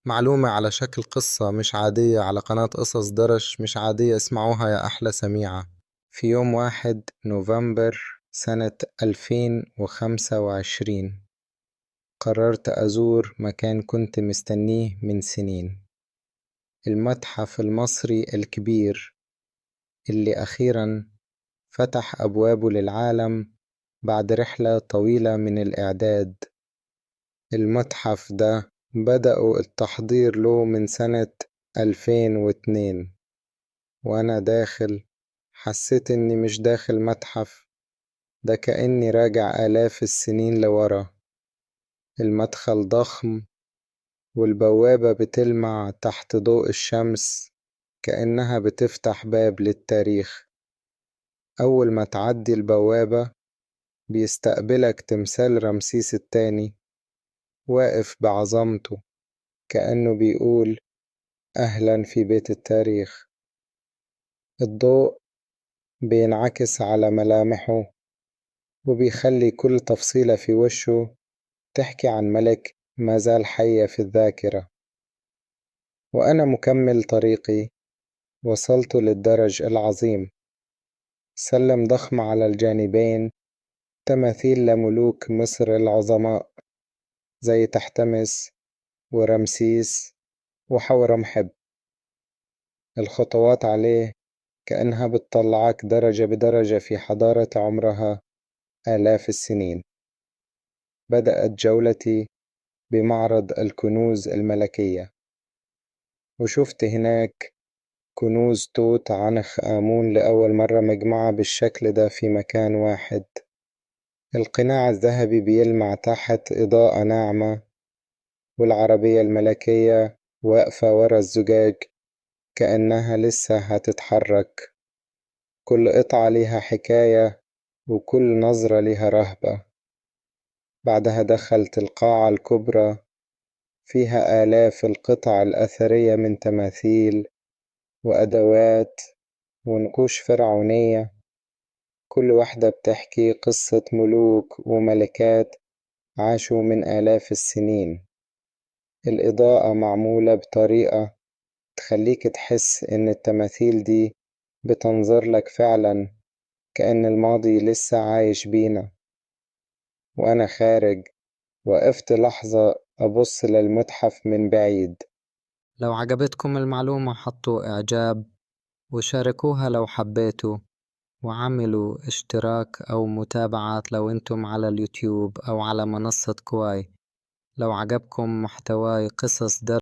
معلومة على شكل قصة مش عادية على قناة قصص درش مش عادية، اسمعوها يا أحلى سميعة. في يوم 1 نوفمبر سنة 2025 قررت أزور مكان كنت مستنيه من سنين، المتحف المصري الكبير اللي أخيرا فتح أبوابه للعالم بعد رحلة طويلة من الإعداد. المتحف ده بدأوا التحضير له من سنة 2002، وأنا داخل حسيت إني مش داخل متحف، ده كأني راجع آلاف السنين لورا. المدخل ضخم والبوابة بتلمع تحت ضوء الشمس كأنها بتفتح باب للتاريخ. أول ما تعدي البوابة بيستقبلك تمثال رمسيس الثاني واقف بعظمته كأنه بيقول أهلا في بيت التاريخ. الضوء بينعكس على ملامحه وبيخلي كل تفصيلة في وشه تحكي عن ملك ما زال حي في الذاكرة. وأنا مكمل طريقي وصلت للدرج العظيم، سلم ضخم على الجانبين تماثيل لملوك مصر العظماء زي تحتمس ورمسيس وحورمحب. الخطوات عليه كأنها بتطلعك درجة بدرجة في حضارة عمرها آلاف السنين. بدأت جولتي بمعرض الكنوز الملكية، وشفت هناك كنوز توت عنخ آمون لأول مرة مجمعة بالشكل ده في مكان واحد. القناع الذهبي بيلمع تحت إضاءة ناعمة، والعربية الملكية واقفة ورا الزجاج كأنها لسه هتتحرك. كل قطعة ليها حكاية وكل نظرة ليها رهبة. بعدها دخلت القاعة الكبرى، فيها آلاف القطع الأثرية من تماثيل وأدوات ونقوش فرعونية، كل واحدة بتحكي قصة ملوك وملكات عاشوا من آلاف السنين. الإضاءة معمولة بطريقة تخليك تحس إن التماثيل دي بتنظر لك فعلا، كأن الماضي لسه عايش بينا. وأنا خارج وقفت لحظة أبص للمتحف من بعيد. لو عجبتكم المعلومة حطوا إعجاب وشاركوها لو حبيتوا، وعملوا اشتراك أو متابعات لو انتم على اليوتيوب أو على منصة كواي. لو عجبكم محتواي قصص درس